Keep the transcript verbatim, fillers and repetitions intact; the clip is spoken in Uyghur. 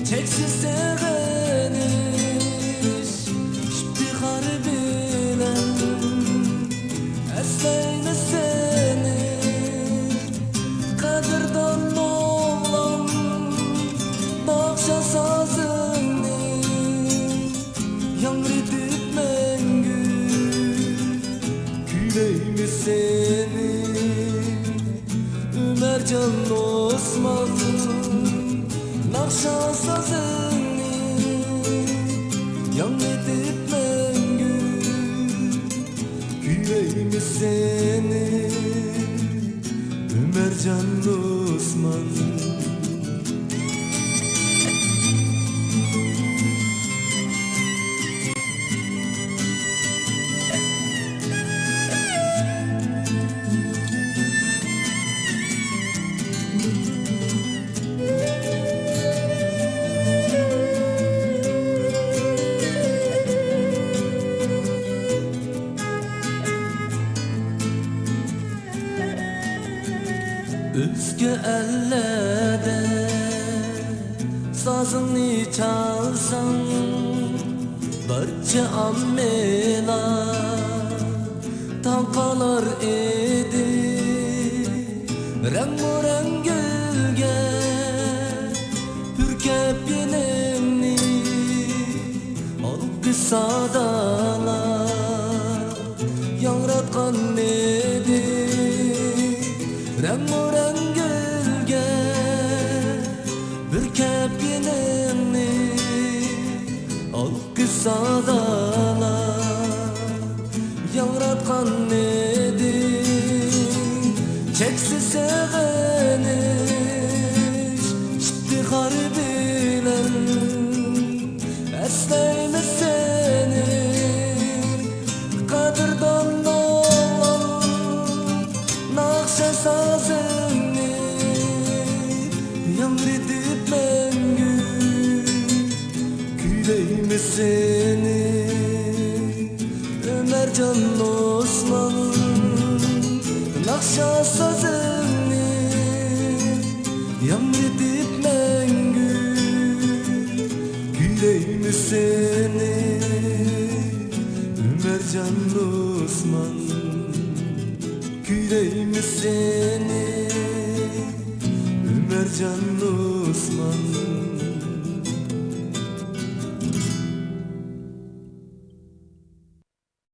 چەكسىز سېغىنىش ئىپتىخار بىلەن ئەسلەيمىز سېنى، قەدىردان ئوغلۇم، ناخشا سازىڭنى ياڭرىتىپ مەڭگۈ كۈيلەيمىز سېنى. ئۆمەرجان ئوسمان، ناخشا سازىڭنى ياڭرىتىپ مەڭگۈ كۈيلەيمىز سېنى، ئۆمەرجان ئوسمان. ئۆزگە ئەللەردە سازىڭنى چالساڭ، بارچە ئاممىلار تاڭ قالار ئىدى. رەڭمۇ رەڭ گۈلگە پۈركەپ يېنىڭنى، ئالقىش سادالار ياڭراتقان ئىدى. رەڭمۇ رەڭ گۈلگە بىر كەپ يېنىڭنى، ئالقىش سادالار ياڭراتقان ئىدى. چەكسىز سېغىنىش ئىپتىخار بىلەن ئەسلەيمىز سېنى، قەدىردان ئوغلۇم، ناخشا سازىڭنى ياڭرىتىپ مەڭگۈ كۈيلەيمىز سېنى. ئۆمەرجان ئوسمان، ناخشا سازىڭنى ياڭرىتىپ مەڭگۈ كۈيلەيمىز سېنى. ئۆمەرجان ئوسمان، كۈيلەيمىز سېنى. ئۆمەرجان ئوسمان.